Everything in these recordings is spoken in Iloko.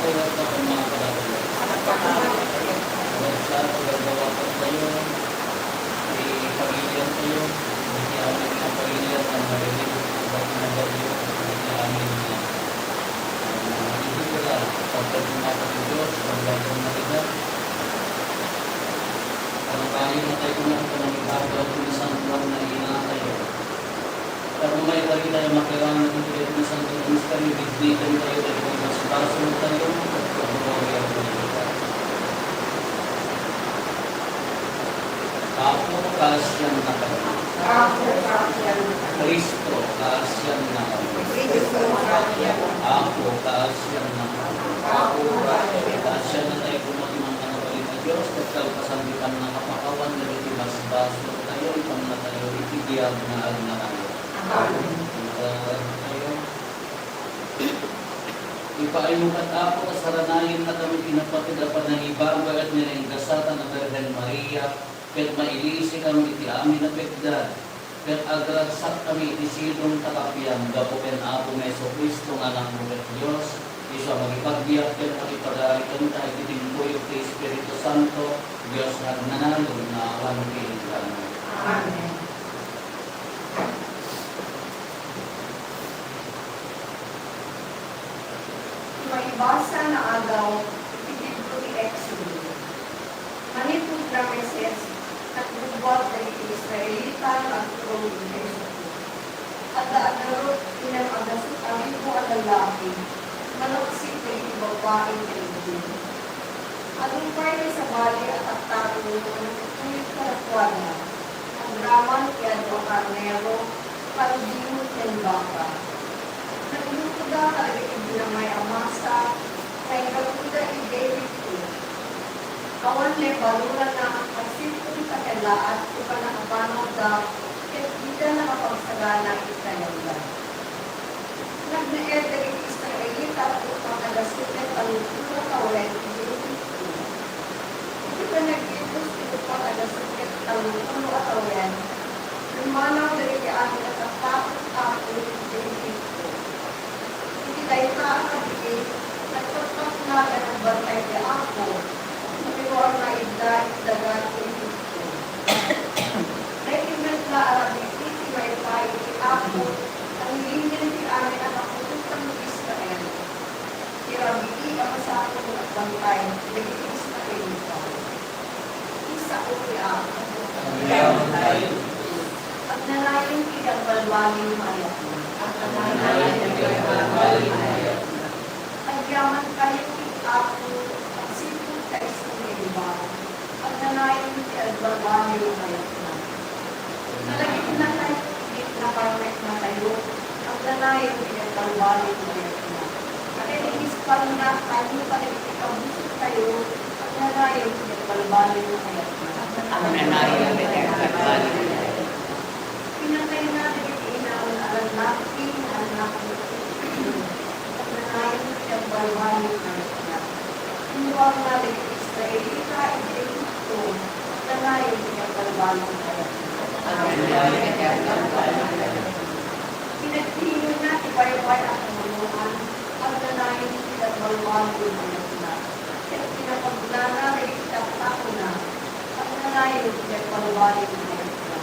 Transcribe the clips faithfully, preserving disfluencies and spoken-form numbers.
Oras na kang mga pagkakalo. Oras na, pagkakalo tayo, ipagilian tayo, iti amin nga pagilian nga maliliit, ang mga bagyo, iti amin nga, ah, iti pala, pagkakalo tayo, Diyos, pagkakalo tayo, Pangatayo na tayo na ito ng ibabal kung saan lang na inatayo. Tapno maitari tayo makirangan iti Santo Rosario, bitbiten tayo dagiti basbasol tayo, ket pagloria tayo. Apo, kaasian na kami. Apo, kaasian na kami. Cristo, kaasian na kami. Cristo, kaasian na kami. Apo, kaasian na kami. Apo, kaasian na kami. Kaasian na tayo kung maging mga kapalit na Diyos, ket kalpasan ti pannakapakawan dagiti basbasol tayo, ipannatayo iti biag nga agnanayon. Amen. Ipaaymo ket, Apo, a saranayenna kami ti napateg a panangibaga ket ni Ingasat a Birhen Maria, ket mailisikam iti amin a pekda, ket agragsakkami iti sidong ta kapian gapu ken Apomi Jesu-Cristo nga Anakmo ket Dios, isu a mangipagbiag ken mangipagari kenka iti timpuyog ti Espiritu Santo, Dios nga agnanayon nga awan ti inggana. Amen. Maibasa nga aldaw iti libro ti Exodo. Manipud ni Moises, naggugguat dagiti Israelita nga agturong iti Egipto. Adda agarut ngem agasut a ribu a lallaki, maluksit dagiti babbai nga Hebreo. Agingpay ti sabali a tattao nga nagtutuyok kadakuada, agraman ti adu a karnero, kalding ken baka. Naglutoda kadagiti dinamay a masa, nga ingapuda idiay Egipto. Awan lebanurana a sipon ta kellaat ti pannakapanawda, ket dida nakapagsagana iti kayawda. Nagnaed dagiti Israelita upang agasut ket tallopulo a tawen idiay Egipto. Iti panaggitos ti uppat a gasut ket tallopulo a tawen, pimmanaw dagiti amin a tattao ti Apo idiay Egipto. Iti dayta a kabiit, nagpakpakna ken nagbantay ti Apo, no iruarna idda iti daga ti Egipto. Daytoy met la a rabii ti maipaay ti Apo, a nilingen ti amin a kaputotan ni Israel. Ti rabii a masapul nga agbantay dagiti Israelita. Ti sao ti Apo. Agnanayon ti agbalbaliw nga ayatna. Agnanayon ti agbalbaliw nga ayatna. Agyamantayo ti Apo, agsipud ta isu nga imbag. Agnanayon ti agbalbaliw nga ayatna. Kadagiti nakaipit nga karneknatayo, agnanayon ti agbalbaliw nga ayatna. Kadagiti espalnatayo, kadagiti kabusottayo, agnanayon ti agbalbaliw nga ayatna. Agnanayon ti agbalbaliw nga ayatna. Pinatayna dagiti inaon a lallaki nga annak ni Egipto. Agnanayon ti agbalbaliw nga ayatna. Inruarna dagiti Israelita idiay Egipto, agnanayon ti agbalbaliw nga ayatna. Agnanayon ti agbalbaliw nga ayatna. Pinagtiinonna ti baybay a kanunoan, agnanayon ti agbalbaliw nga ayatna. Ket pinapaglana dagiti tattaona, agnanayon ti agbalbaliw nga ayatna.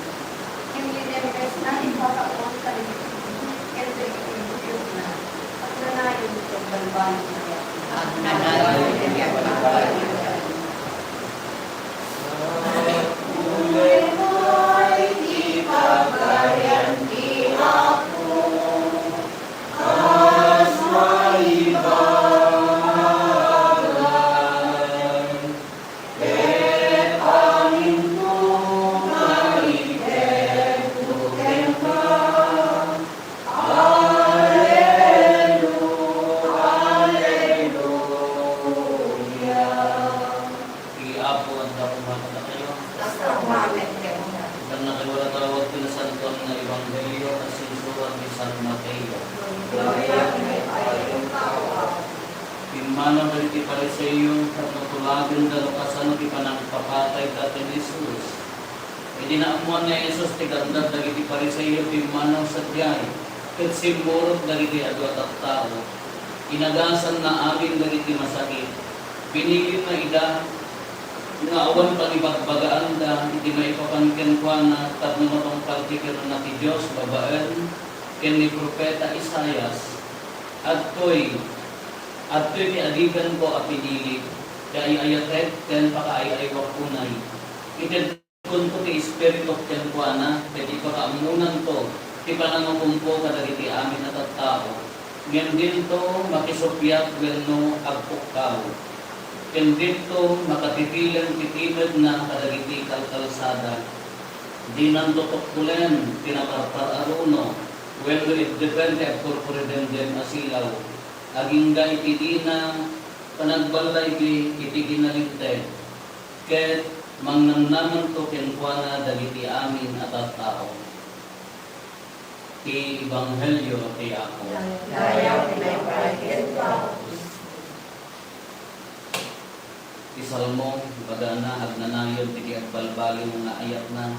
Ngem linempesna ti pakaon kadagiti buteng ken dagiti buyogna, agnanayon ti agbalbaliw nga ayatna. Agnanayon ti agbalbaliw nga ayatna. Daytoy ti pagarian ti Apo. Kas maibagan, ket amin nga itedko kenka. Alelu-, Aleluya. Ti Apo adda koma kadakayo. Kasta koma met kenka. Ita dagiti tawag ti Nasantoan nga Ebanghelio a sinsurat ni San Mateo. Gloria ita, Apo. Pimmanaw dagiti Fariseo tapno tulagenda no kasano ti panangpapatayda ken ni Jesus. Idi naammoan ni Jesus ti gagdat dagiti Fariseo, pimmanaw sadiay, ket simmurot dagiti adu a tattao. Inagasanna amin dagiti masakit. Binilinna ida nga awan pangibagbagaanda iti maipapan kenkuana tapno matungpal ti kinuna ti Dios babaen ken ni profeta Isaias. Adtoy, adtoy ti adipenko a pinili, ti ay-ayatek ken pakaay-aywak unay. Itedkonto ti Espirituk kenkuana ket ipakaammonanto ti panangukomko kadagiti amin a tattao, ngem dinto makisuppiat wenno agpukkaw. Ken dinto makatitileng ti timedna kadagiti kalkalsada. Dinanto tukkolen ti naparpar a runo wenno iddepen ti agpurpuridemdem a silaw, agingga iti dina panagballaybi iti kinalinteg, ket mangnamnamanto kenkuana dagiti amin a tattao. Ti Ebanghelio ti Apo. Daydayaw ti naipaay kenka. Ti Salmo, ibagana, agnanayon ti di agbalbaliw nga ayatna.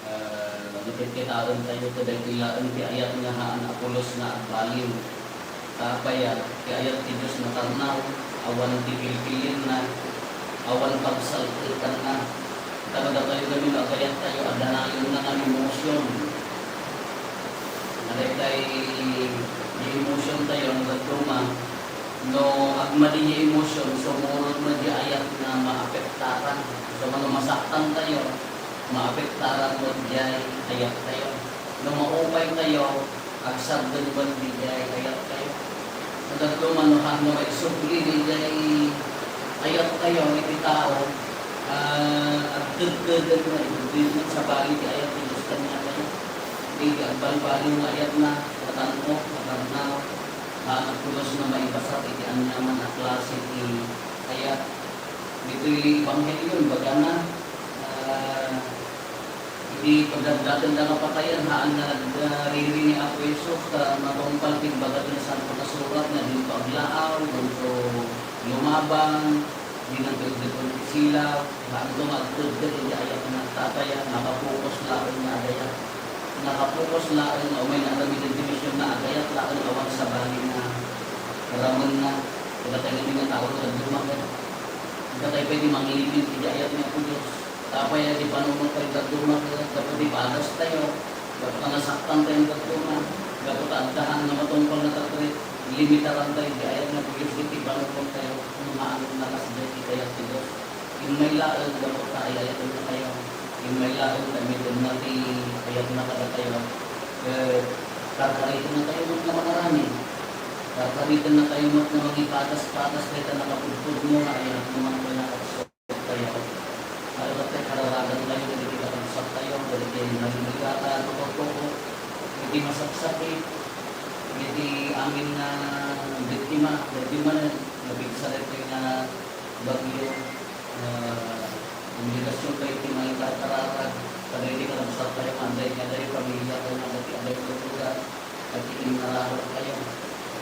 Ah, no kitkitaentayo, ti daytoy laeng ti ayat nga haan a pulos nga agbaliw. Ta apay a, ti ayat ti Dios natarnaw, awan ti pilpilinna, awan pagsalkekanna. Ta no datayo ngamin no agayattayo, adda nayonna nga emotion. Nga daytay di emotion tayo, no dadduma, no agmadi di emotion, sumurot met di ayat nga maapektaran. So, no masaktan tayo, maapektaran met jay ayat tayo. No maupay tayo, agsagden met dijay ayat tayo. Dadduma no haan nga maisubli dijay ayat tayo iti tao, ah, agtedteden met, di met sabali ti ayat ti Dios kaniatayo. Di agbalbaliw nga ayatna, natarnaw, natarnaw, haan a pulos nga maibasar iti aniaman a klase ti ayat. Ditoy Ebanghelio, ibagana, ah, idi pagdakdakkel nga patayen, haan nga nagriri ni Apo Jesus, ta matungpal ti imbaga ti Nasanto nga Surat nga dinto aglaaw, dinto lumabang, dinanto iddepen ti silaw, haanto nga agtedted iti ayatna. Ta apay a, nakapokus laeng nga agayat. Nakapokus laeng nga umay nga aramiden ti mision nga agayat laeng awan sabali nga ramenna. Datayo ngamin nga tao, dadduma ket, datayo pay ti manglimin iti ayat ni Apo Dios. Ta apay a, ti panunot tayo dadduma ket gapu ti padastayo, gapu ta nasaktan tayo dadduma, gapu ta adda haan nga matungpal nga ta-treat, limitaran tayo iti ayat ni Apo Dios iti panunot tayo, no haan nga kasdiay ti kayat ti Dios. Immay laeng gapu ta ay-ayatenna tayo. Immay laeng ta immay dumngay ti ayatna kadatayo, ket karkaritenna tayo met nga mangaramid. Karkaritenna tayo met nga mangipadas-padas dayta nakapudpudno nga ayat no mano nga nakapsot tayo. Adu ket kararagan tayo dagiti kakabsat tayo, dagiti nagligatan, makurkurot, dagiti masaksakit, dagiti amin nga biktima, dagiti manen, nabigsa daytoy nga bagyo, ah, obligasion tayo ti mangikarkararag kadagiti kakabsat tayo nga adda idiay pamilya tayo nga adda ti adda ti lugar, ket ti immararuttayo.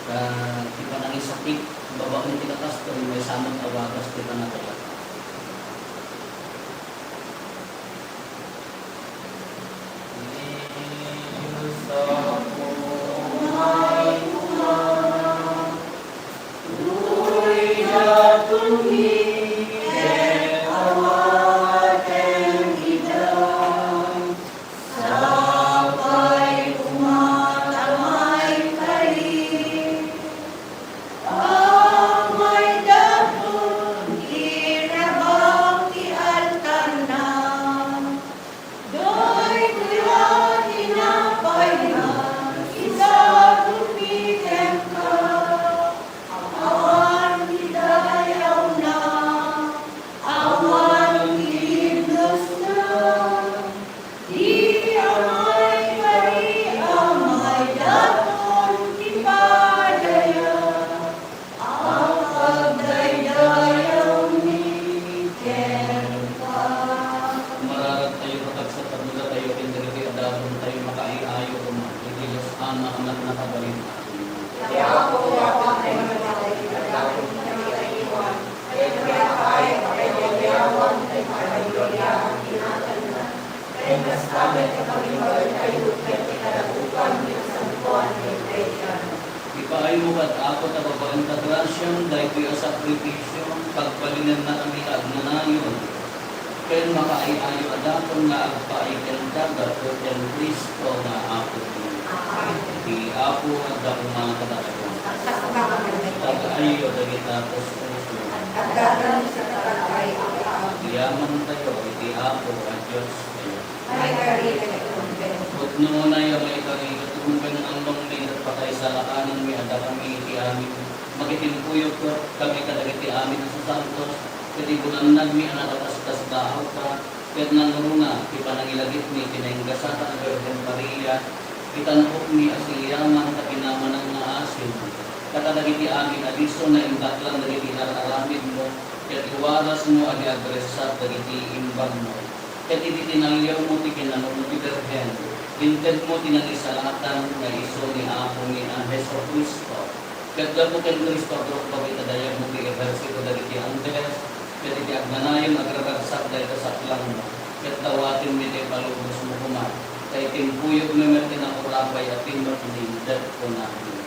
Ta ti panangisakit, babaen iti kakastoy, maysa met a wagas ti panagayat. Amay dapon irabak ti altarna, daytoy la tinapay nga isagupi kenka, awan ti dayawna. Paymo kad, Apo, ta babaen ta grasiam daytoy a sakripisio, pagbalinennakami nga agnanayon ken makaay-ayo a dakon nga agpaay kenka gapu ken Cristo nga Apomi. Ti Apo adda koma kadakayo. Tag-ayyo dagita puspos. Yamantayo iti Apo a Diostayo. Pudno unay a maikari ket umpen nga ammongmi ket pakaisalakanan mi a dakami iti amin. Makitimpuyogkami kadagiti amin a sasantos, ket ibunannagmi a nakatastasdaawka, ket nangruna ti panangilagipmi ti naingasat a Birhen Maria, itan-okmi a siyaman ta kinamanan nga asim, ta kadagiti amin a disso naindaklan dagiti inar-aramidmo, ket iwarasmo a di agressat dagiti imbagmo. Ket iti tinaliawmo ti kinanunmo ti Birhen, intedmo ti nangisalatan nga isu ni Apomi a Jesu-Cristo. Ket gapu ken Cristo, agrukbab iti dayagmo ti ehersito dagiti angheles, ket iti agnanayon agraragsak dayta saklangmo, ket dawatenmi ti ipalubosmo koma, ta itimpuyogmi met ti nakurapay a timakmi ket kunami: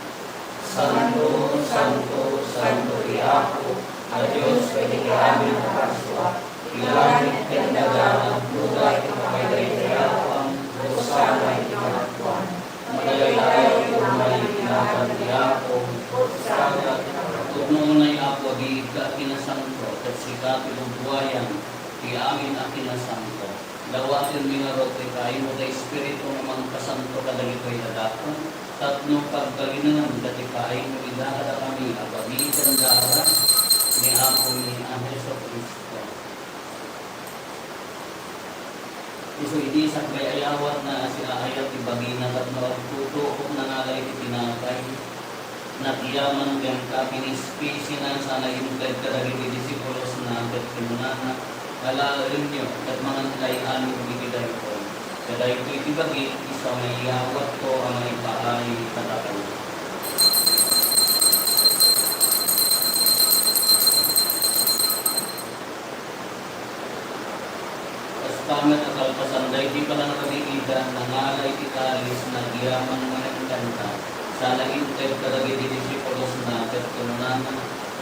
Santo, santo, santo ti Apo a Dios kadagiti amin a parsua. Ti langit ken daga napudno iti pakaydaydayawan. Hosanna iti Kangatoan. Madaydayaw ti umay iti nagan ti Apo. Hosanna iti Kangatoan. Pudno unay, Apo, a biigka a kinasanto, ket sika ti lubbuayan ti amin a kinasanto. Dawatenmi ngarud ti paaymo ti Espiritu nga mangpasanto kadagitoy a dakon, tapno pagbalinen ket ipaaymo ida kadakami a bagi ken dara ni Apomi a Jesu-Cristo. Isu idi sakbay a yawatna a siaayat ti bagina tapno agtutuok, nangala iti tinapay, nagyaman kenka, pinispisina, sana inted kadagiti disipulosna, ket kinunana: Alaenyo ket mangankay amin iti daytoy, ta daytoy ti bagi, isu a mayawatko a maipaay kadakayo. Kasta met a kalpasan daydi panangariida, nangala iti kalis, nagyaman manen kenka, sana inted kadagiti disipulosna, ket kinunana: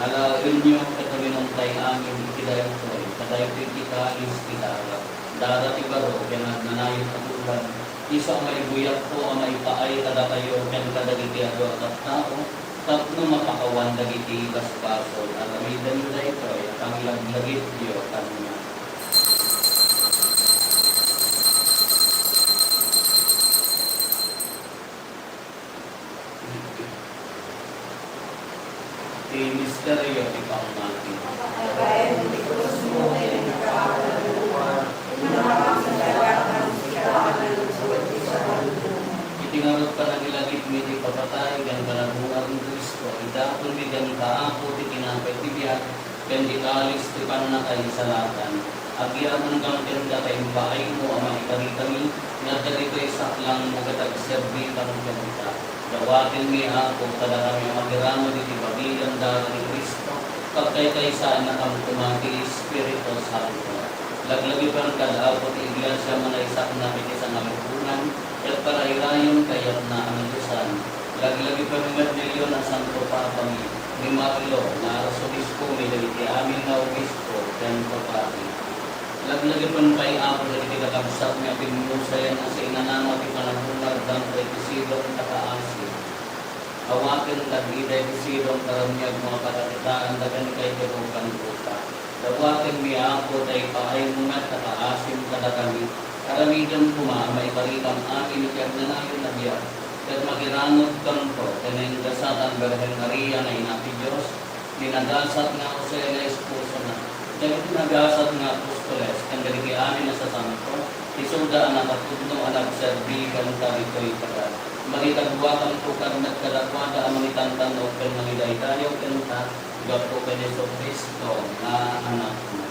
Alaenyo ket uminumtay amin iti daytoy, ta daytoy ti kalis ti dara, dara ti baro ken agnanayon a tulag, isu a maibuyatko a maipaay kadakayo ken kadagiti adu a tattao, tapno mapakawan dagiti basbasol. Aramidenyo daytoy a pangilaglagipyo kaniak. Ti misterio ti pammati. Iti ngarud panangilagipmi ti ipapatay ken panagbubuis ni Cristo, idatonmi kenka, Apo, ti tinapay ti biag ken ti kalis ti pannakaisalatan. Agyamankami kenka ta impaaymo a maikarikami nga dagitoy saklangmo ket agserbikami kenka. Dawatenmi, Apo, kadakami a magiramid iti bagi ken dara ni Cristo, pagkaykaysaannakami koma ti Espiritu Santo. Laglagipen kad, Apo, ti Iglesia a manaysaknak iti sangalukonan, ket parairayen kayatna a nadiosan. Laglagipen met ni Leon a Santo Papami, ni Marlo nga Arsobispomi, dagiti amin nga obispo ken papadi. Laglagipen pay, Apo, dagiti kakabsatmi a pimmusayan a sainanama ti panagungad dagiti sidongta a kaasi. Awaten kad ida iti sidongta a ramiag nga pagkakitaanda ken kaigarukan buta. Dawatenmi, Apo, ta ipaaymo met a kaasim kadakami. Aramidem koma a maiparikam amin iti agnanayon a biag, ket magiramidkanto ken naingasatan Birhen Maria nga Ina ti Dios, ti nagasat nga Jose nga esposona, dagiti nagasat nga apostoles, ken dagiti amin a sasanto, isuda a nakapudno a nagserbi kenka ditoy daga. Mangikaduakanto kad met kadakuada a mangitantan-ok ken mangidaydayaw kenka, gapu ken Jesu-Cristo nga Anakmo.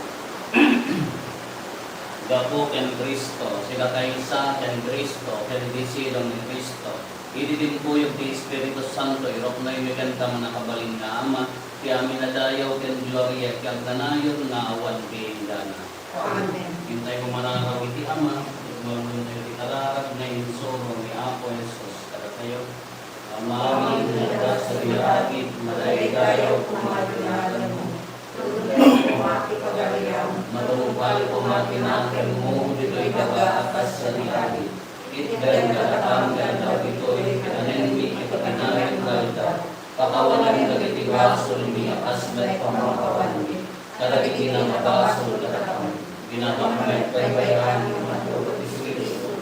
Gapu ken Cristo, sidakaysa ken Cristo, ken iti sidong ni Cristo, iti timpuyog ti Espiritu Santo, iruknoymi kenka, mannakabalin nga Ama, ti amin a dayaw ken gloria iti agnanayon nga awan ti inggana. Amen. Intay kumanaraw iti Ama, ket maulontayo ti kararag nga insuro ni Apo Jesus kadatayo. Amin. Amin. Sariagid, madaydayaw koma ti naganmo. Tunggal koma ti pagariam. Matungpal koma ti naganmo, ditoy daga a kas sariagid. Itdan kadakami adda ditoy, kanenmi ti pakinayon nga aldaw. Pakawanem dagiti basolmi a kas met pamakawanmi kadagiti nangabasol kadakami. Dinakam met baybay-an nga matulog ti Espiritu.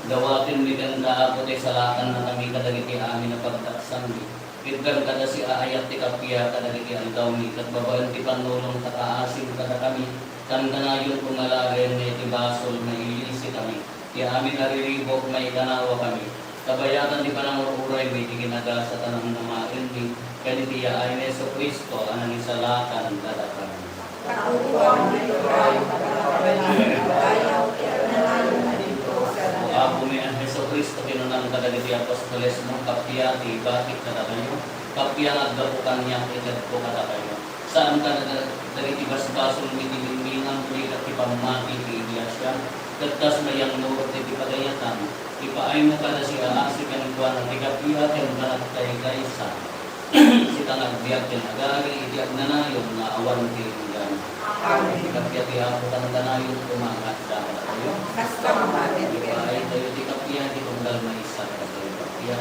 Dawatenmi kenka, Apo, ti salakannakami kadagiti amin a pagdaksanmi. Itdan kada siaayat ti kappia kadagiti aldawmi, ket babaen ti pannulong ta kaasim kadakami, kankanayon koma laeng nga iti basol mailisikami. Ti amin a riribuk, maikanawakami. Kabayatan ti panangur-uraymi, ti kinagasat a namnamaenmi, ken iti yaay ni Jesu-Cristo a nangisalakan kadakami. Kapupuan ti turay, pagkakabalaan, pagdayaw, ti agnanayon a Dios. O Apomi a Jesu-Cristo, kinunam kadagiti apostolesmo, kappia ti ibatik kadakayo, kappia nga aggapu kaniak, itedko kadakayo. Saan kadadag-, dagiti basbasolmi ti mimminam, ket ti pammati ti Iglesia, ket kas mayannurot iti pagayatan, ipaaymo kada siaasi kenkuana ti kappia ken panagkaykaysa. Sika nga agbiag ken agari iti agnanayon nga awan ti inggana. Amen. Ti kappia ti Apo kankanayon koma nga adda kadakayo. Kasta met iti. Ipaaytayo ti kappia iti tunggal maysa kadakayo. Kappia.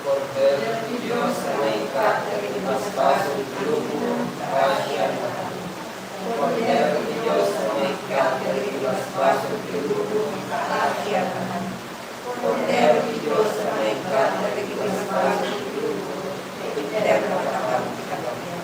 Kordero ti Dios a naikkat dagiti basbasol ti lubong, kaasianka. Kordero ti Dios a naikkat dagiti basbasol ti lubong, kaasianka. Kordero ti Dios a naikkat dagiti basbasol ti lubong, itedka kadakami ti kappia.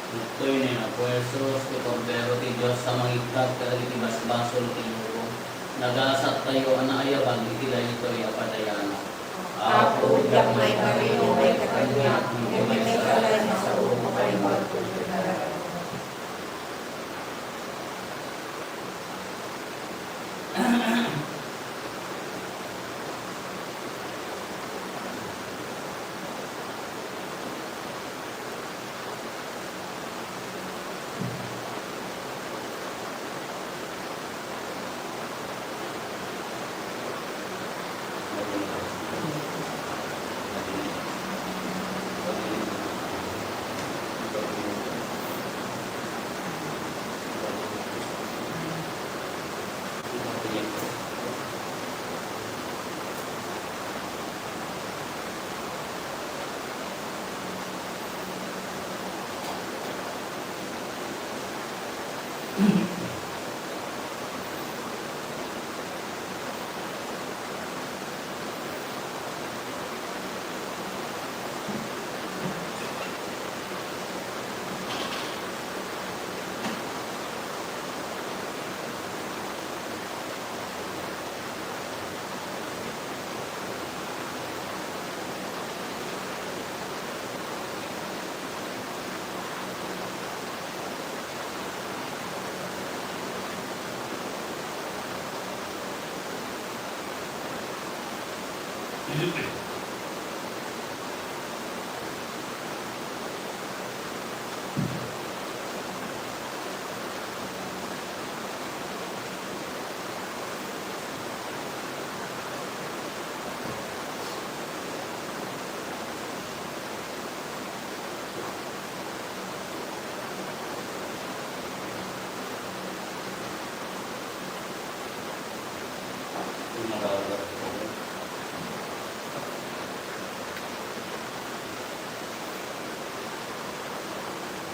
Ditoy ni Apo Jesus, ti Kordero ti Dios a mangikkat kadagiti basbasol ti lubong. Nagasattayo a naayaban iti daytoy a padayanak. Apo, diak maikabilin nga ikakanyak, ngem maysa laeng nga sao, makalimagko iti kararag.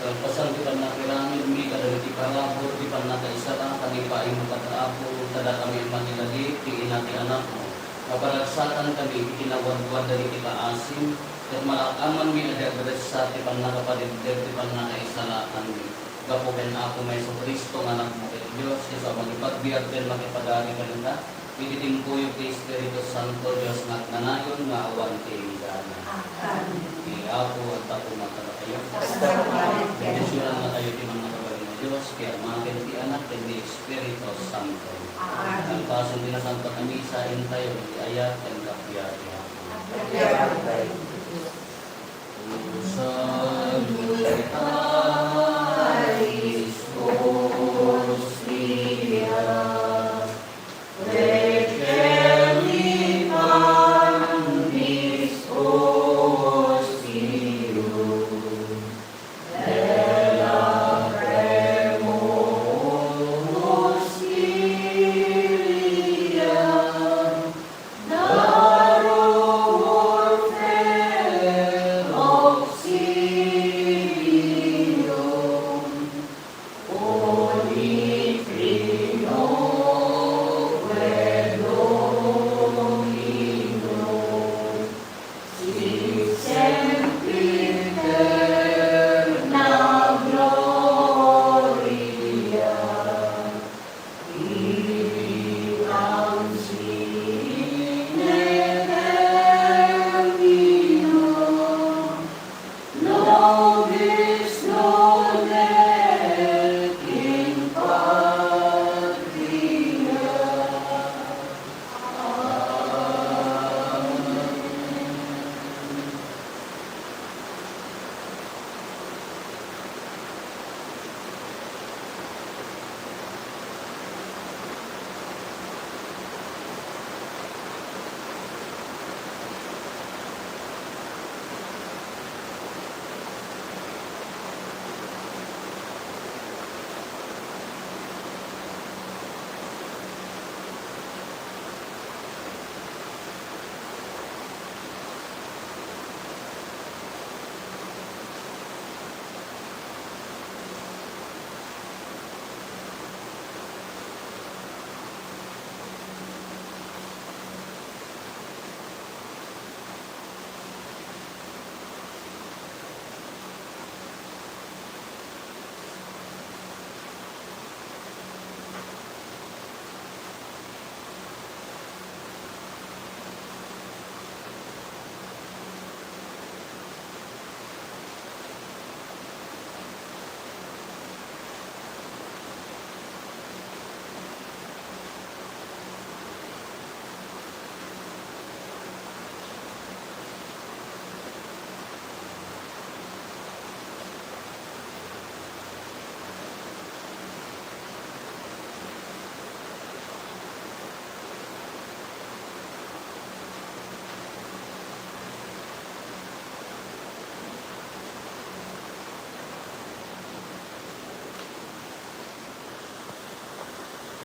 Kalpasan ti pannakiramidmi kadagiti parabur ti pannakaisalakan, ipaaymo kad, Apo, kadakami a makilagip ti ina ti Anakmo, nga paragsakanmi iti nawadwad dagiti kaasim, ket malak-amanmi a di agressa ti pannakapadiddeg ti pannakaisalakanmi. Gapu ken Apomi a Jesu-Cristo nga Anakmo ket Dios, isu a mangipagbiag ken makipagari kenka, iti timpuyog ti Espiritu Santo, Dios nga agnanayon nga awan ti inggana. Amen. Ti Apo adda koma kadakayo. Kasta met. Bendisionannakayo ti Mannakabalin a Dios, ti Ama, ken ti Anak, ken ti Espiritu Santo. Amen. Kalpasan ti Nasanto a Misa, intayo iti ayat ken kappia ti